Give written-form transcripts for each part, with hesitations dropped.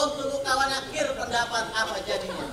Om tunggu kawan akhir pendapat apa jadinya.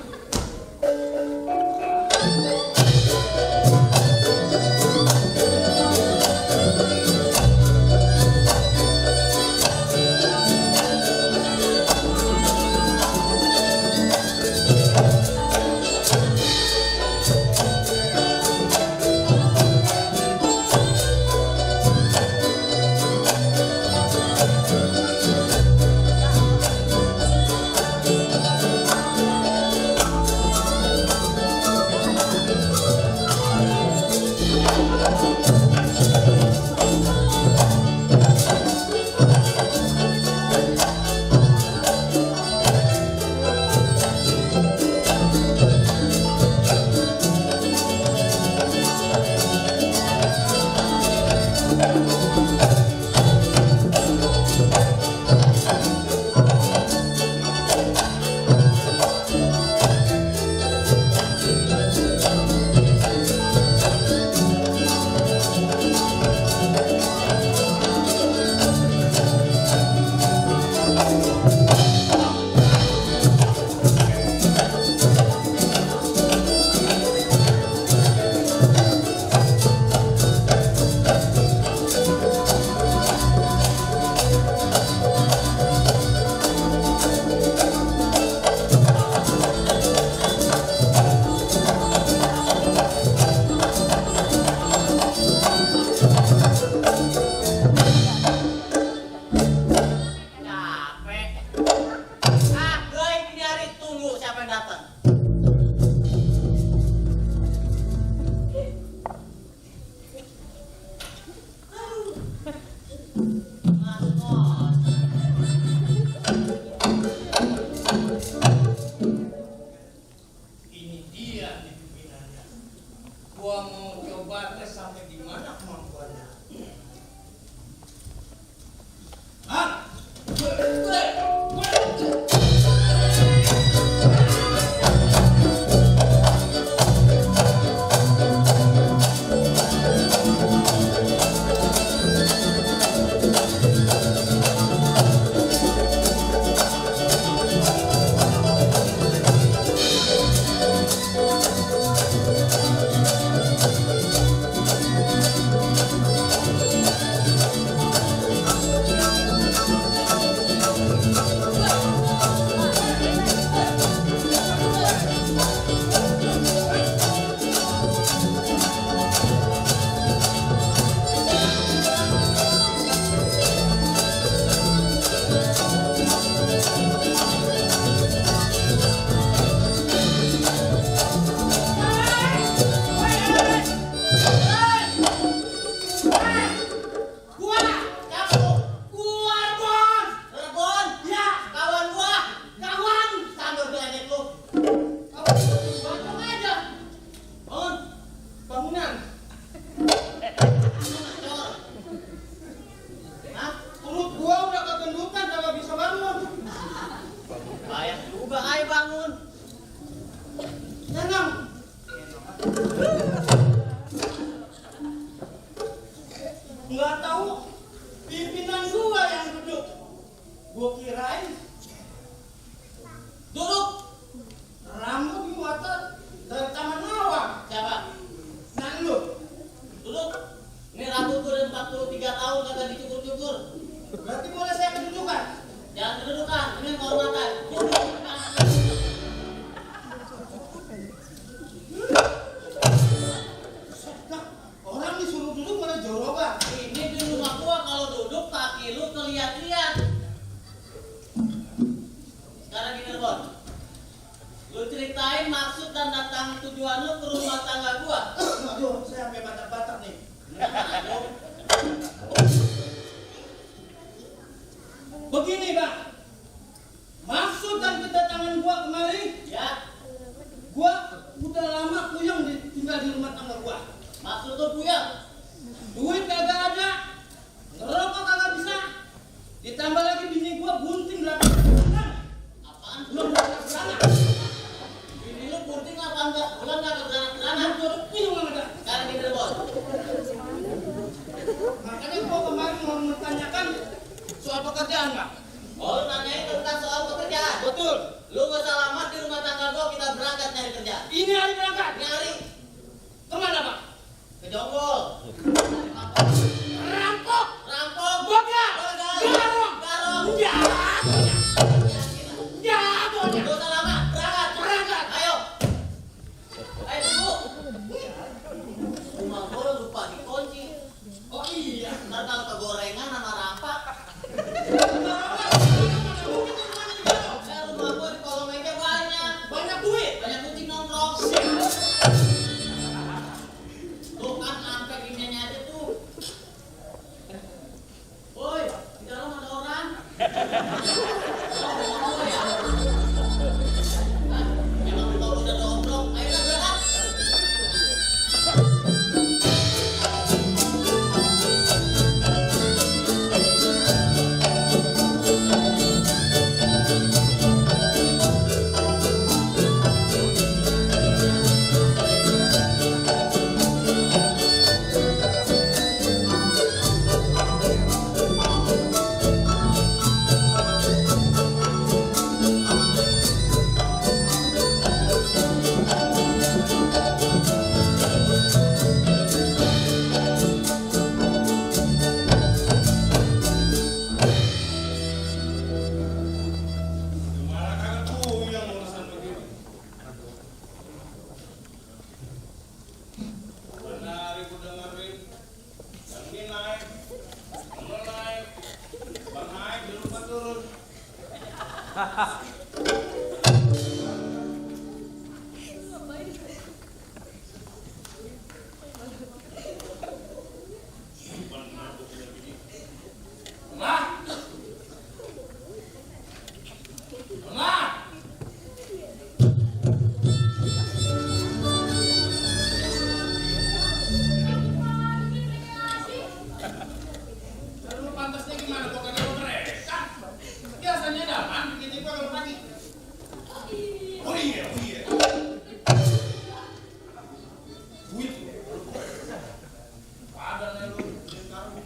Begini, Bang. Maksud dan kedatangan gua kemari, Ya, gua udah lama kuyang tinggal di rumah tangga gua. maksud tuh Buya. Duit kagak ada, ngerokok kagak bisa. Ditambah lagi bini gua bunting 8 bulan. Apaan? Belum beranak-beranak. Bini lu bunting 18 bulan gak beranak-beranak. Jodoh bingung nggak ada. Sekarang gini Bos. Makanya gua kemarin mau menanyakan soal pekerjaan, Bang. Oh, lu nanyain tentang soal pekerjaan. betul. Lu gak usah lama di rumah tangga gua, kita berangkat nyari kerja. Ini hari berangkat. Ini hari Kemana Pak? ke Jonggol. Rampok. Rampok. Boga. Garong. Garong. Jagonya. Jagonya. Gak usah lama, berangkat. Berangkat. Ayo. Ayo tunggu. Rumah gua lupa dikunci. Oh iya. Ntar kalau kegorengan sama rampak. Rumah gua di kolong meja banyak. Banyak duit. Banyak kucing nongkrong. Tuh kan sampai ininya aja tuh. Woi, di dalam ada orang. Oh, mau ya? Nah, emang kalau udah nongkrong, ayo kita berangkat. Malah kagak yang urusan begini. Benar ibu dengerin. Yang ini naik, yang lo naik, bang naik, jangan lupa turun. Benar gua bilang begini. Mama! Mama! Lalu pantasnya gimana? Kok kagak lo mereka? Biasanya daman bikin gua kalau pagi. Oh iya, oh iya. Duit. Padahal lu sekarang.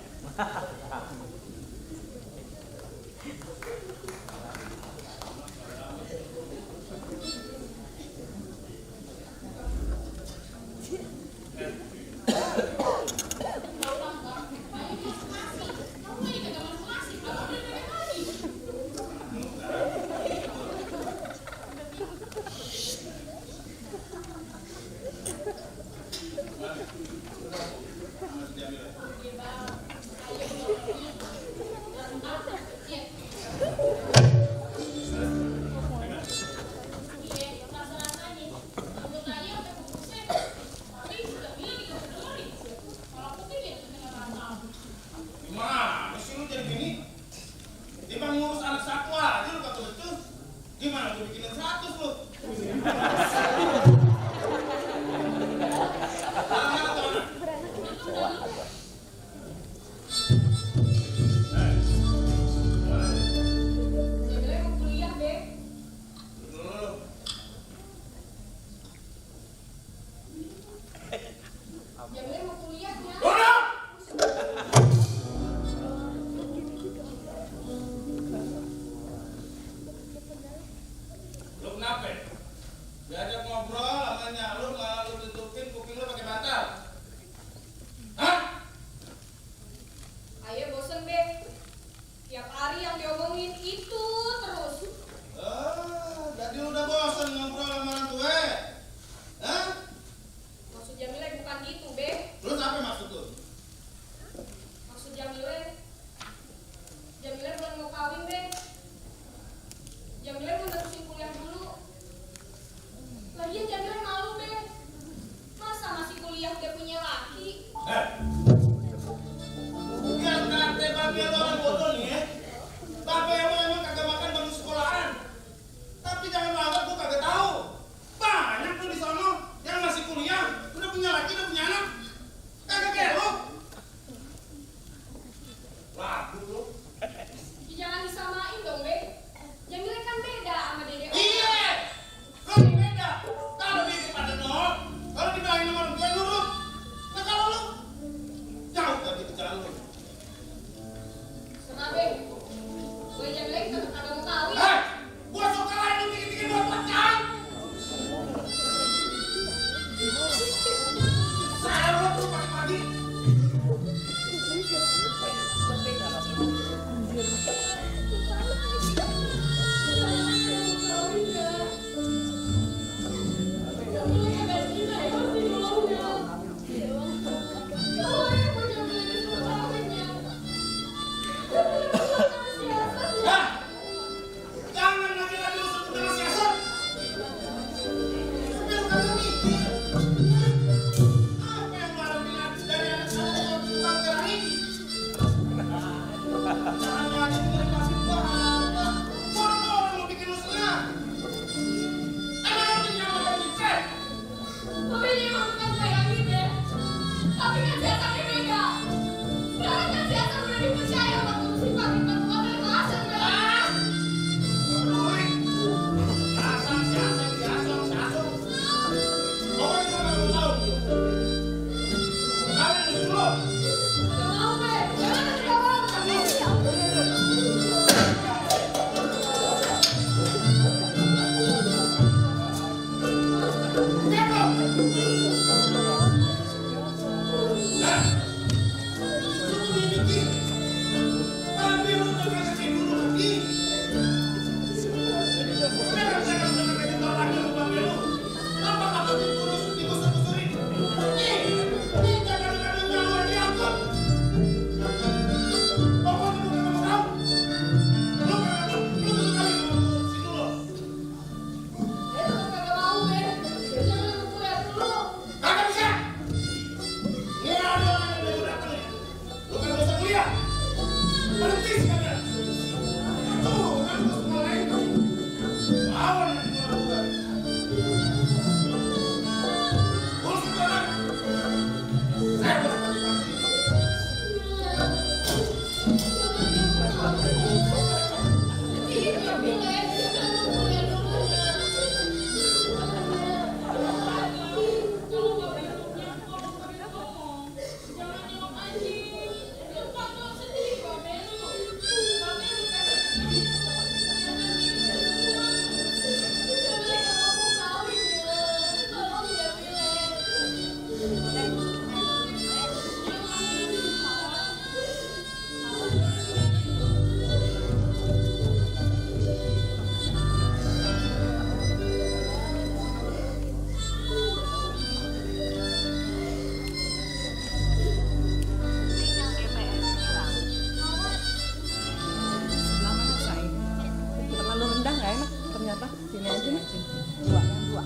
Gimana sih lu jadi gini? Timbang ngurus anak satu aja lu kagak becus. Gimana lu bikinin 100 lu? Mana tuh anak? Gimana? Jamila mau kuliah deh. Dulu. Jamila mau kuliahnya. Udah! Lu kenapa? Diajak ngobrol namanya lu malah lu tutupin kuping lu pakai bantal. Hah? Ayah bosen deh. Tiap hari yang diomongin itu terus. Jadi udah bosan ngobrol sama orang tua. Hah? Maksud Jamila bukan gitu, Be. Terus apa maksud lu? Maksud Jamila belum mau kawin, Be. Jamila mau terusin kuliah dulu. Lagian Jamila malu, Be. Masa masih kuliah udah punya laki? Biar kate babe lu orang bodoh nih ya. Babe lu emang kagak makan bangku sekolahan. Tapi jangan banget gua kagak tahu. Banyak tuh di sono yang masih kuliah, udah punya laki, udah punya anak. Kagak kayak lu. Lagu lu. Ya, jangan disamain dong, Be. Jamila kan beda. Sini aja nih. Dua, yang dua.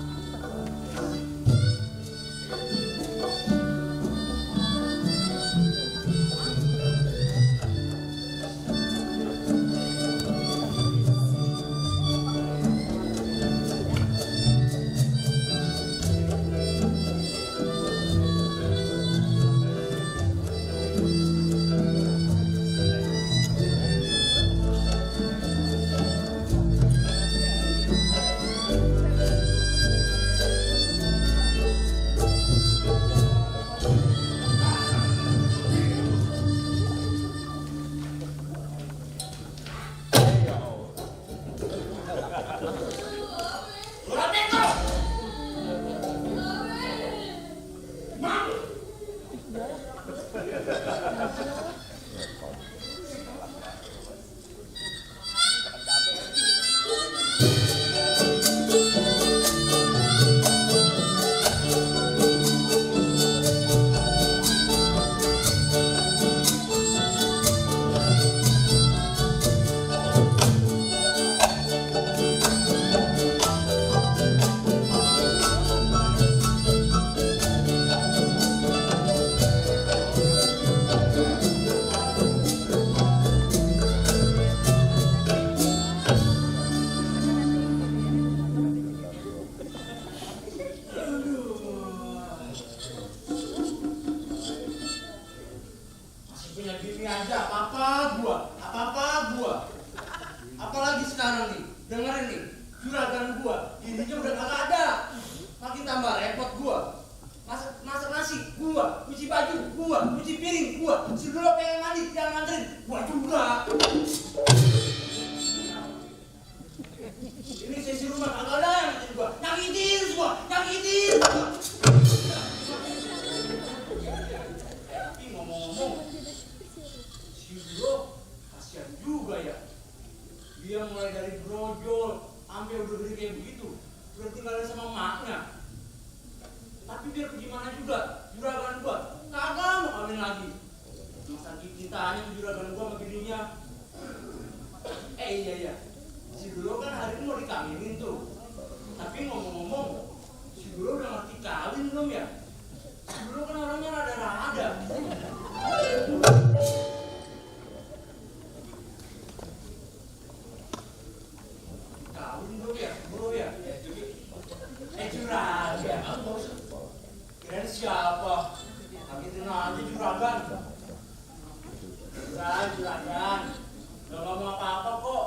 Apalagi sekarang nih, dengerin nih, juragan gua, ininya udah kagak ada. Makin tambah repot gua. Masak nasi, gua, cuci baju, gua, cuci piring, gua. Si Dulo pengen mandi, yang nganterin, gua juga. Ini sesi rumah kagak ada yang nganterin gua. Nyakitin semua, nyakitin. Tapi ngomong-ngomong, si Dulo kasihan juga ya. Dia mulai dari brojol sampai udah gede kayak begitu, udah tinggalin sama emaknya. Tapi biar gimana juga, juragan gua kagak mau kawin lagi. Masa cintanya juragan gua sama bininya. Iya, si Dulo kan hari ini mau dikawinin tuh. Tapi ngomong-ngomong, si Dulo udah ngerti kawin belum ya? Si Dulo kan orangnya rada-rada. Kawin belum ya, bro ya? Juragan. Kirain siapa? Kagetin aja juragan. Juragan. Gak ngomong apa-apa kok.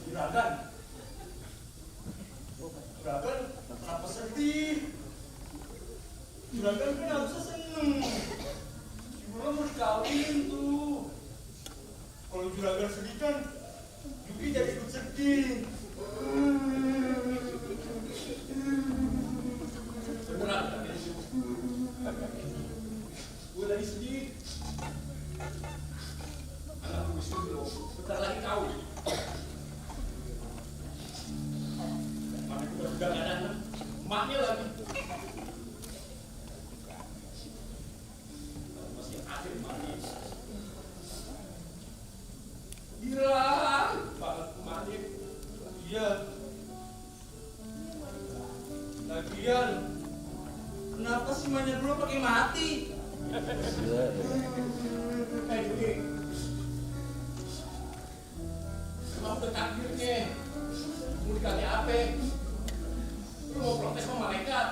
Juragan, kenapa sedih? Juragan kan harusnya seneng. Si Bula mau dikawin tuh. Kalau juragan sedih kan, Yuki jadi ikut sedih. Beneran, gue lagi sedih. Anak gue disuruh, bentar lagi kawin. Mana gue juga gak ada emaknya lagi. Masih akhir manis. Hilang banget kemarin. Iya. Lagian, kenapa sih mainnya dulu pakai mati? Yuki, mau ke takdirnya, mau dikasih apa? Lu mau protes sama malaikat?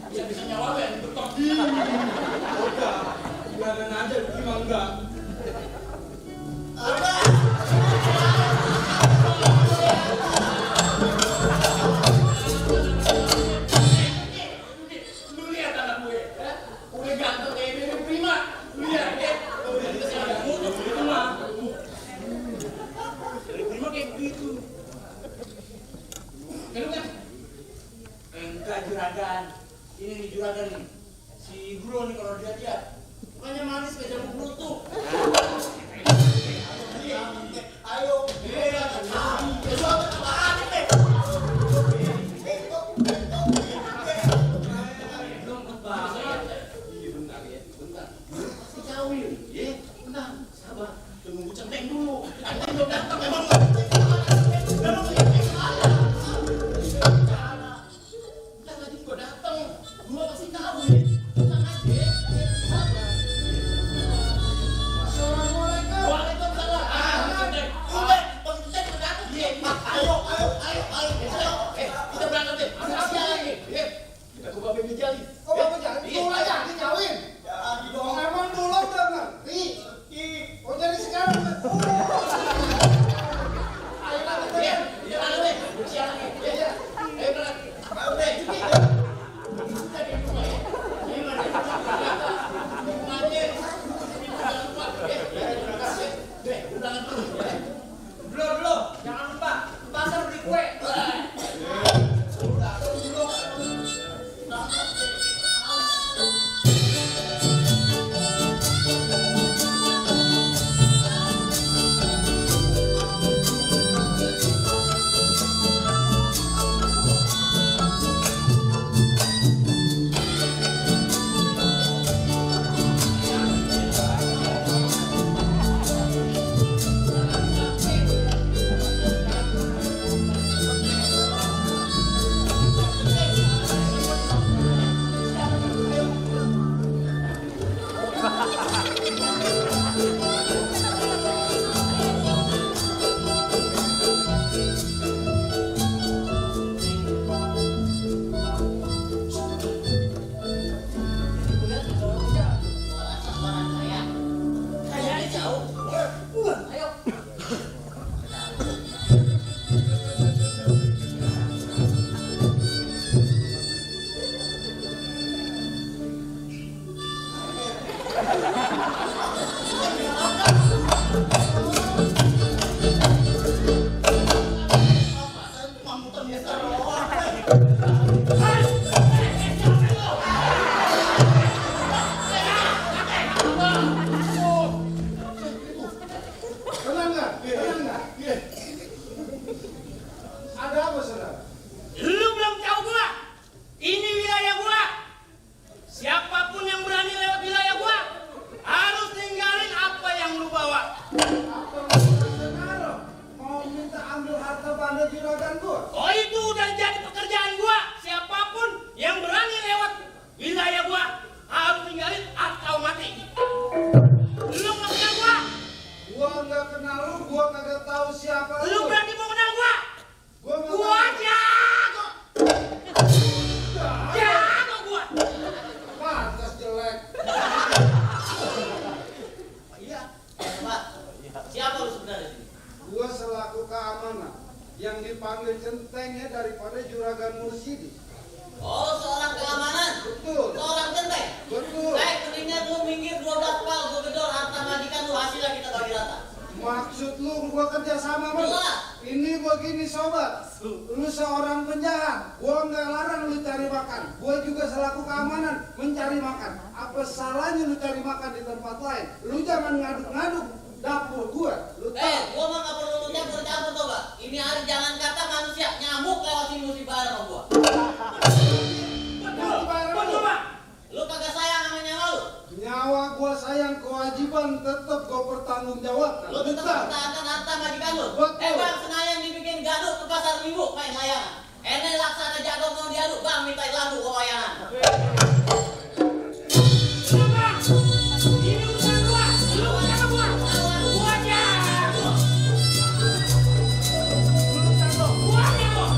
Bisa nyawa ya, dibetok. Udah, biarin aja, gimana enggak? Lu lihat anak gue, udah ganteng kayak Bebe Prima. Lu lihat ya, udah kita sama kamu, udah begitu mah. Bebe Prima kayak begitu. Kan? Enggak juragan. Ini nih juragan nih. Si Bro nih kalau dia lihat, bukannya manis kayak jamu bluetooth. Ayo, bentar. Masih kawin, ya? Bentar, sabar. Tunggu centeng dulu. Centeng dulu. datang emang nggak datang gua pasti tahu nih. Tenang aja. Assalamualaikum. Waalaikumsalam. Udah, penting udah aku dia. Ayo. Kita berangkat deh. Makasih lagi. Aku babe Jali. Oh, Bapak Jali, dulu aja dikawin. Ya, dong. Emang dulu udah ngerti. Oh, jadi sekarang. Ayo berangkat deh. Iya, berangkat deh. Siang lagi. Iya. Ayo berangkat. Udah, cuci. Belum, jangan lupa ke pasar beli kue. Tenang nggak? Ada apa, saudara? Lu belum tahu gua. Ini wilayah gua. Siapapun yang berani lewat wilayah gua harus tinggalin apa yang lu bawa. Apa saudara? Mau minta ambil harta banda juragan gua? Oh, itu udah jadi pekerjaan gua. Siapapun yang berani lewat wilayah gua harus tinggalin atau mati. Lu nggak kenal gua. Gua nggak kenal lu, gua kagak tahu siapa Lu lu. berani mau kenal gua? Gua nggak Gua tahu. jago. Jago gua. Pantas jelek. Iya, Pak. Siapa lu sebenarnya? Gua selaku keamanan yang dipanggil centengnya daripada juragan Mursidi. Oh, seorang keamanan. Betul. Seorang centeng. Betul. Baik, mendingan lu minggir 12 pal, gua gedor harta majikan lu, hasilnya kita bagi rata. Maksud lu gua kerja sama lu? Jelas. Ini begini sobat, lu seorang penjahat, gua nggak larang lu cari makan. Gua juga selaku keamanan mencari makan. Apa salahnya lu cari makan di tempat lain? Lu jangan ngaduk-ngaduk dapur gua. Lu tahu? Gua mah gak perlu lu campur-campur tuh, Pak. Ini hari jangan kata manusia, nyamuk lewat sini mesti bayar sama gua. Betul, Pak. Lu kagak sayang sama nyawa lu. Nyawa gua sayang, kewajiban tetap gua pertanggungjawabkan. Lu tetap Betul. pertahankan harta majikan lu. Betul. Bang, Senayan dibikin gaduh ke pasar Minggu main layangan. Ene laksana jago mau diaduk, Bang minta lagu ke wayangan. Ini urusan gua. Lu sama gua. Gua jago. Gua jago.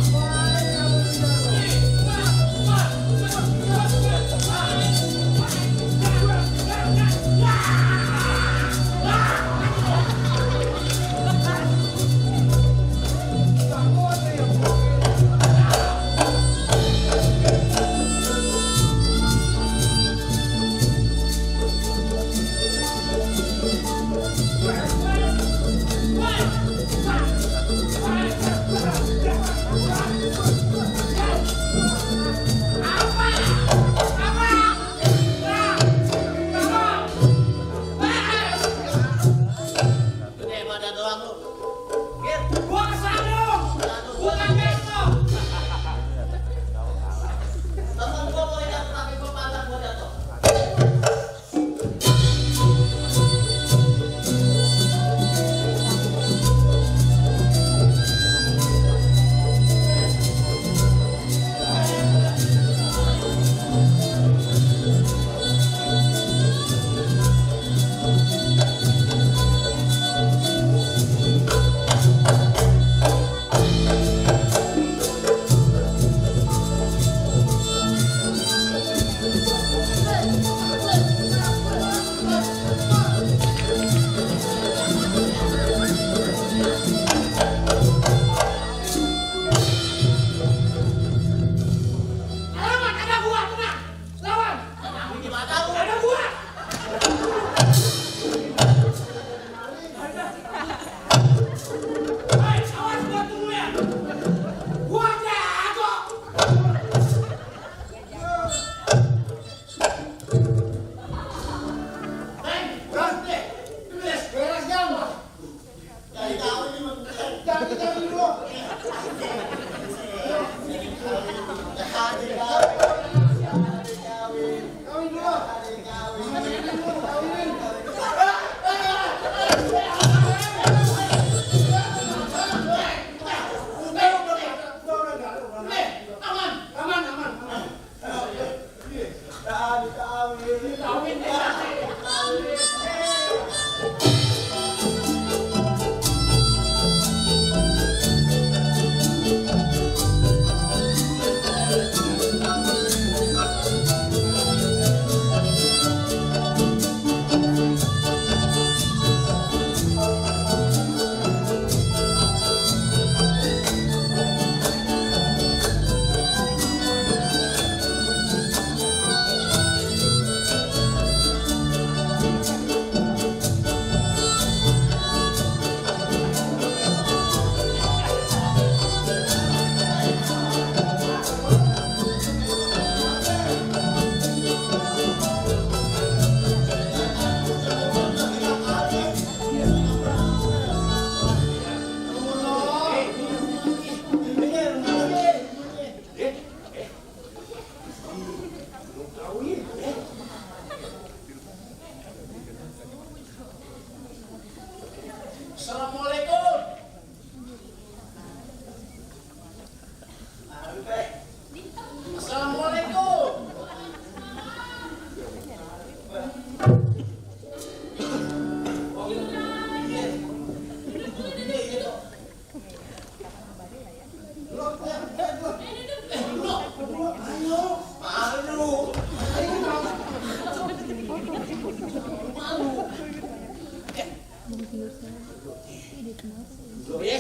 Ya,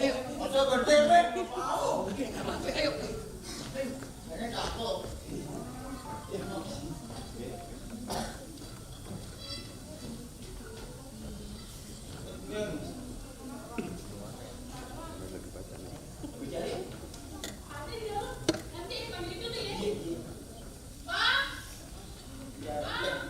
ayo. Masa gede, Be? Mau. Ayo. Ini cakep. Ada di dalam. Nanti panggilin dulu ya. Bang. Bang.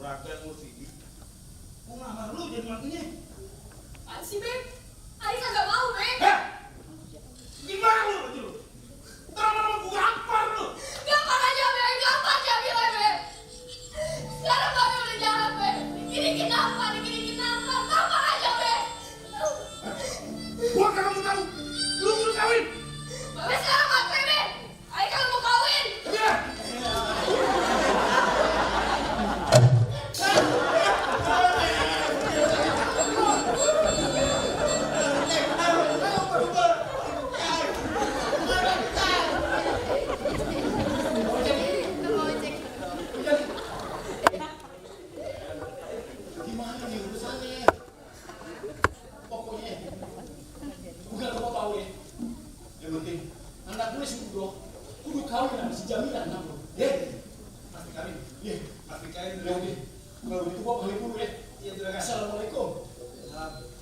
Rakyat musik. Kok ngamar lu jadi mantunya? Apaan sih, Be? Ayo kagak mau, Be. Heh! Gimana lu baju lu? Terlalu gua gampar lu. Gampang aja, Be. Gampang aja, bilang, Be. Sekarang Babe udah jahat, Be. Ini kenapa? Gampang aja, Be. Gua kagak mau tahu. Lu kudu kawin. Babe sekarang matre, Be. Ayo kagak mau kawin. Ya. Gimana nih urusannya? Pokoknya bukan kau tahu ya. Yang penting anak gue suruh bro, kudu kawin sama si Jamila anak bro. Ya, Pasti kawin. ya. Pasti kawin. Ya udah, kalau begitu gua balik dulu ya. Iya, terima kasih. Assalamualaikum. Salam.